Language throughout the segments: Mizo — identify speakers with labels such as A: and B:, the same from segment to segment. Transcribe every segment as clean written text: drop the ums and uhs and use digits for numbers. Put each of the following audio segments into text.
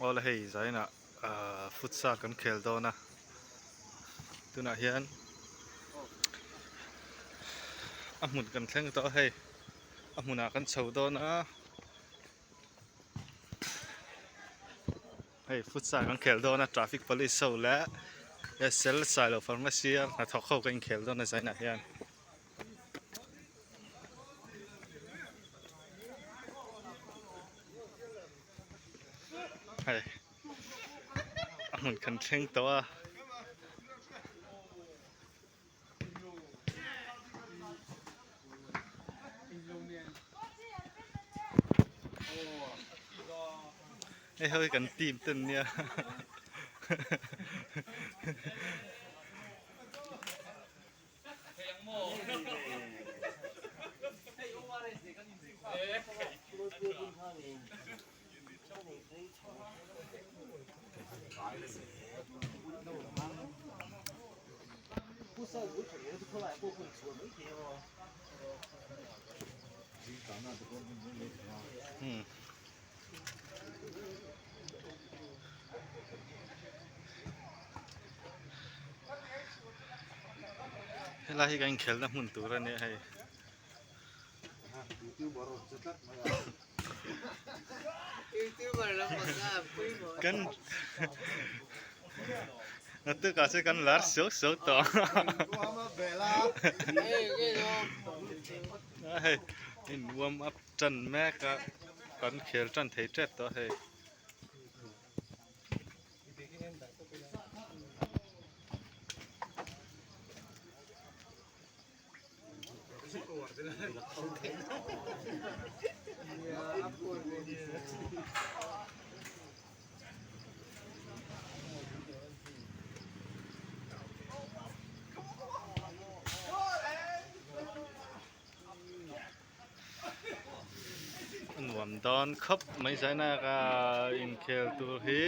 A: Awle hei zainah ahh futsal kan khel dawn a tunah hian a hmun kan thleng tawh a hei a hmunah kan chho dawn a hei futsal kan khel dawn a traffic police ho leh sl sailo pharmacy a hnathawk ho kan inkhel dawn a zainah hian. Hei a hmun kan thleng tawh a. Hei ho hi kan team te an nia. Helai hi kan inkhelhna hmun tur a nia hei. Kan naktukah chuan kan lar suau suau tawh ang hei in warm up tan mek a kan khel tan thei tep tawh a hei. A nuam dawn khawp mai zaina ka inkhel tur hi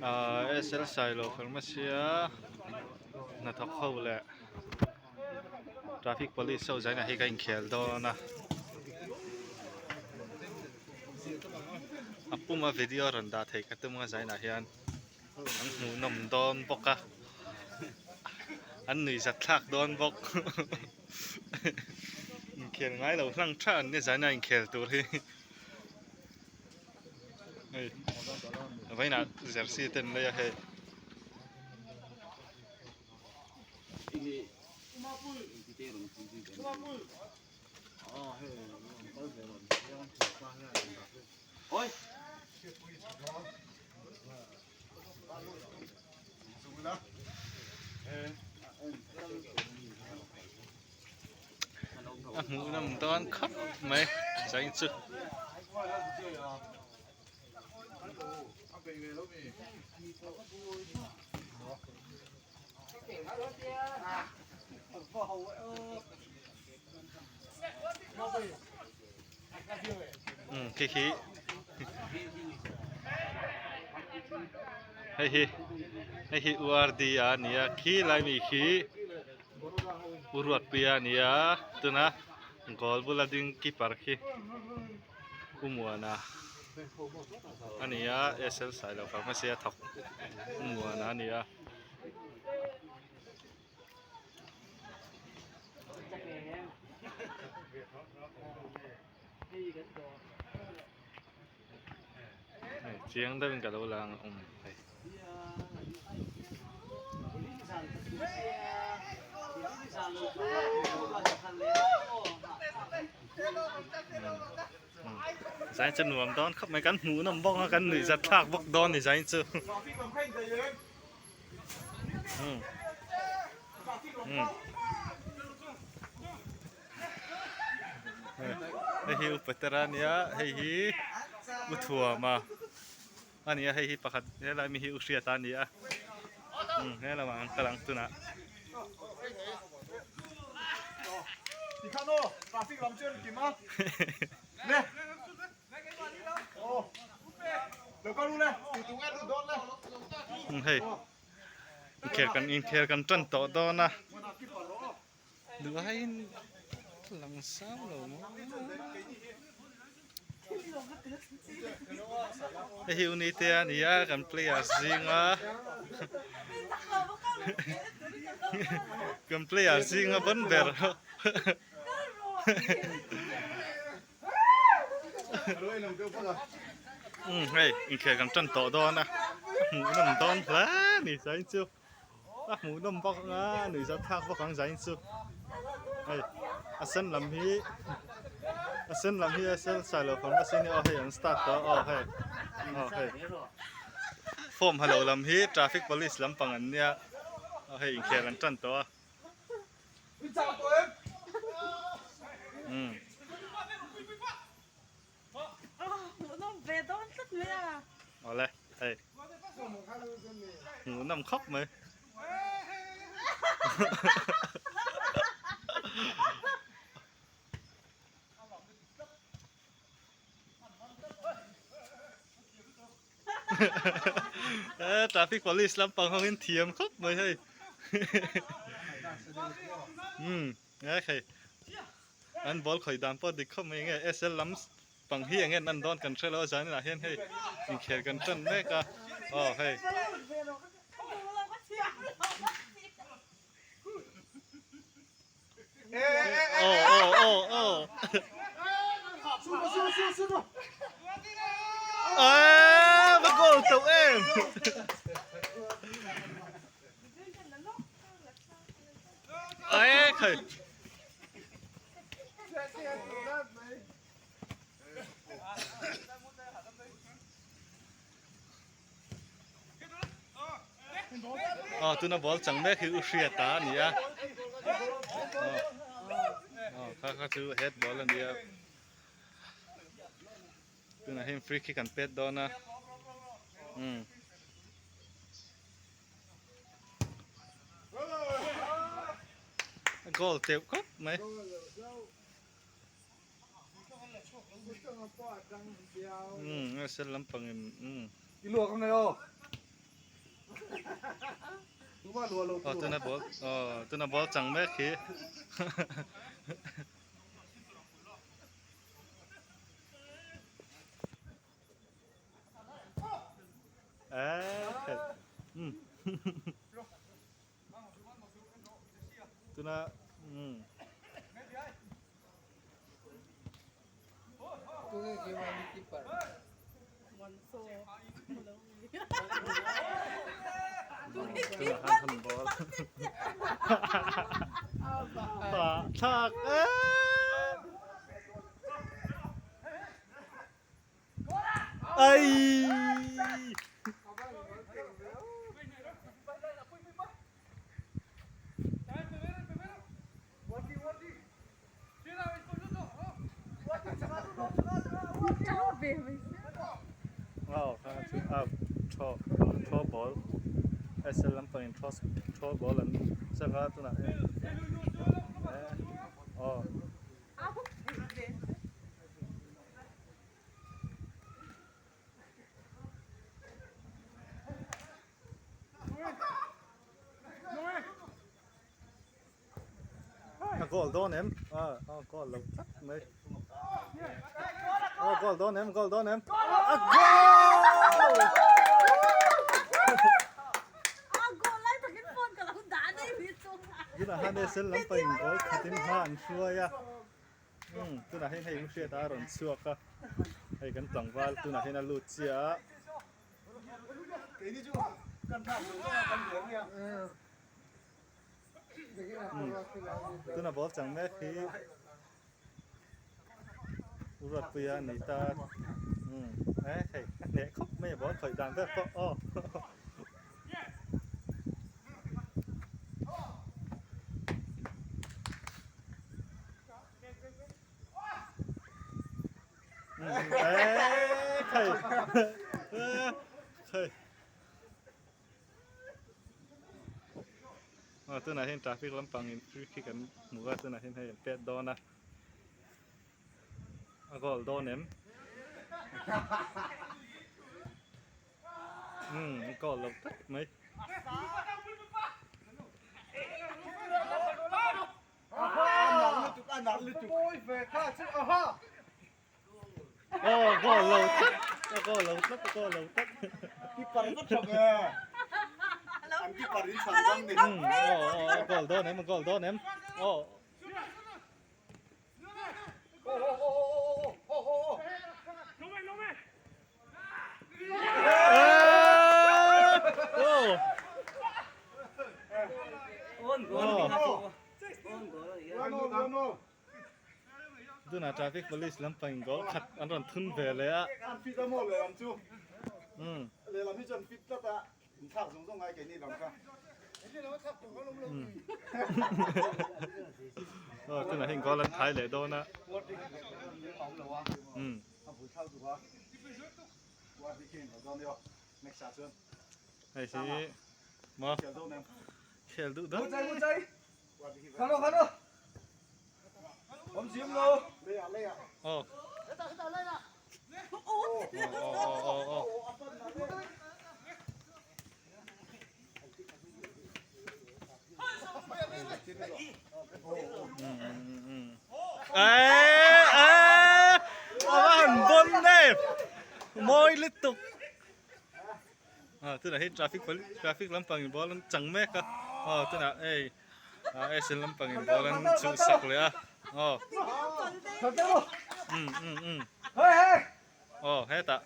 A: ahh SL Sailo pharmacy a hnathawk ho leh traffic police ho zaina hi ka inkhel dawn a a puma video rawn dah theih ka tum a zainah hian. An hmuhnawm dawn bawk a, an nuihzat thlak dawn bawk. Inkhel ngai lo hlang tha an ni zaina inkhel tur hi. Hei vawiinah jersey te an lei a hei. A hmuh nawm dawn khawp mai zain chu. Umm khi khi hei hi hei hi URD a nia khi lai mi khi u Ruatpuia a nia tuna goal bula ding keeper khi u Muana a nia SL Sailo pharmacy a thawk u Muana a nia. Hei chiang deuhin ka lo la ang awm hei. Zai chu nuam dawn khawp mai kan hmuh nawm bawk a kan nuih zat thlak bawk dawn ni zai chu. Hei hi upa tera ania hei hi u thuama a ni a hei hi pakhat helai mi hi u hriata a ni a he lamah an kal ang tunah. Hei inkhel kan inkhel kan tan tawh dawn a duhaiin a lang sang lo maw. Hei hi Unite a nia kan player zinga kan player zinga ban ber umm hei inkhel kan tan tawh dawn a hmuh nawm dawn hle ni zain chu a hmuh nawm bawk anga nuih zat thlak bawk ang zain chu hei a sen lam hi a sen lam hi a sen sailo pharmacy a nia aw hei an start tawh aw hei aw hei form ha lo lam hi traffic police lampang an nia aw hei inkhel an tan tawh a. Awle hei hmuh nawm khawp mai. Traffic police lampang ho in thiam khawp mai hei umm nge hei an ball khawih dan pawh dik khawp mai nge SL lam pang hi eng nge an dawn kan hre lo a zaninah hian hei inkhel kan tan mek a aw hei. Aw aw aw aw Eee va goal teuh em Eee khai Aw tuna ball chang mek hi u hriat a ni a aw kha kha chu head ball a ni a tunah hian free kick an pet dawn a umm. Goal teuh khawp mai. Umm a sen lampang in umm.
B: I luak ang e aw. Tuma luah lo
A: Aw tuna ball aw tuna ball chang mek hi. Eh umm tuna umm. Thlak Ai! Aw kha chu a thaw thaw ball SL lampang in thaw thaw ball an chak a tunah hian eh aw. A goal dawn em? A a goal lo tlat mai. A goal dawn em? Goal dawn em? A goal!
C: A goal lai takin phone ka lo dah daih mai chung.
A: Tunah hian SL lampangin goal khatin hma an hruai a. Umm tunah hian hei hriat a rawn chhuak a. Hei kan tlangval tunah hian a lut chiah a. Tuna ball chang mek hi Ruatpuia a ni ta umm eh hei a hneh khawp mai a ball khawih dan vel pawh aw eh hei hei. Aw tunah hian traffic lampang in free kick an hmu a tunah hian hei an pet dawn a a goal dawn em umm a goal lo tak mai. Aw goal lo tlat. A goal lo tlat, a goal lo tlat.
B: Keeper va tha ve. An keeper in chhan dang ni.
A: Aw aw a goal dawn em, a goal dawn em. Aw. Tunah traffic police lampang in goal khat an rawn thun ve leh a.
B: An fit a maw lehlam chu. Lehlam hi chu an fit tlat a, inthlak zawng zawng ngai keini lam kha.
A: Aw tunah hian goal an thai leh dawn a. Hei hi maw khel duh dawn. Aw. Aw aw aw. Mawi lutuk ah tunah hi traffic police traffic lampang in ball an chang mek a aw tunah hei ah SL lampang in ball an chhuhsak leh a aw um um um aw hetah.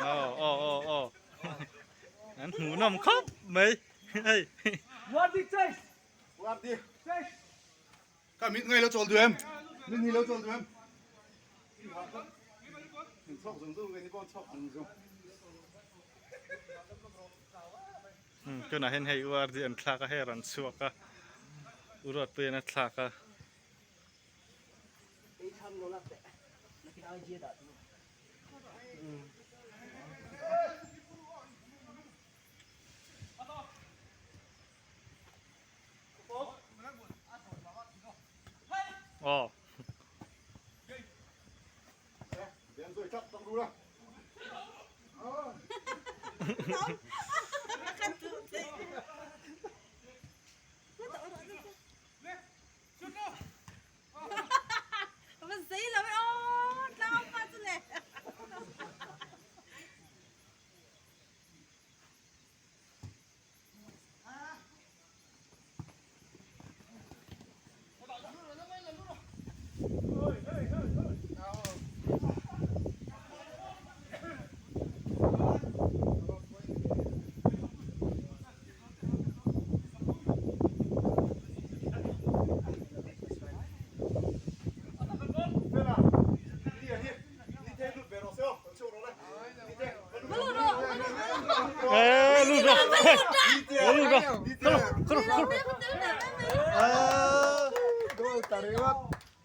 A: Aw aw aw aw an hmuhnawm khawp mai hei.
B: Ka mit ngai lo chawl duh em? Min hi lo chawl duh em? Chhawk zung zung ni pawh chhawk zung zung.
A: Tunah hian hei URD an thlak a, hei a rawn chhuak a, Uruatpuian a thlak a. Aw.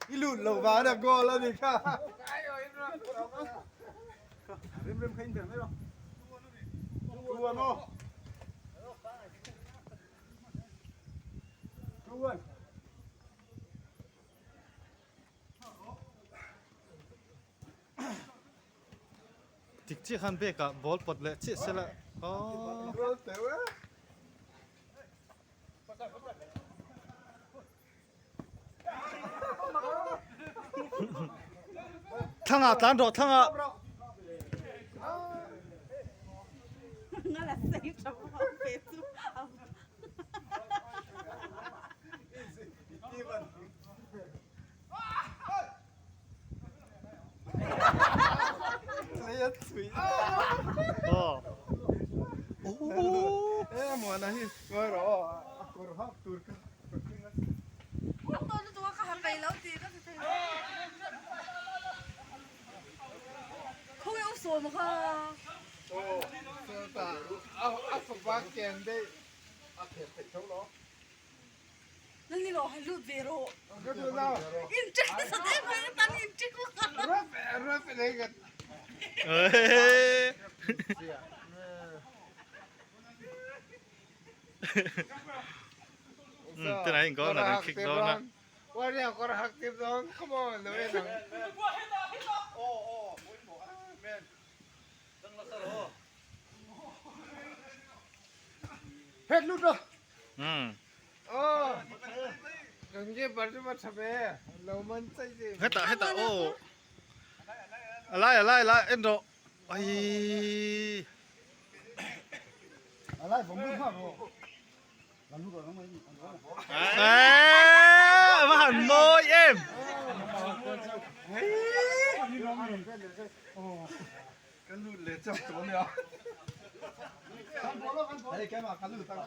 B: I lut lo va na goal a ni kha. Rem rem kha in ber mai rawh. 2-1 aw. 2-1.
A: Dik chiah khan bag ah ball pawt leh chiah sela aww. Thlang ah tlan rawh thlang ah. Tunah hian goal a rawn kick dawn a.
B: Het lut rawh.
A: Umm. Hetah hetah aw. A lai a lai a lai en rawh. Aii.
B: A lai vawm lut nghal rawh. Lan lut rawh nang mai.
A: Eee a va han mawi em.
B: Kan lut leh chauh tawh ania. Hei keimah ka lut ang.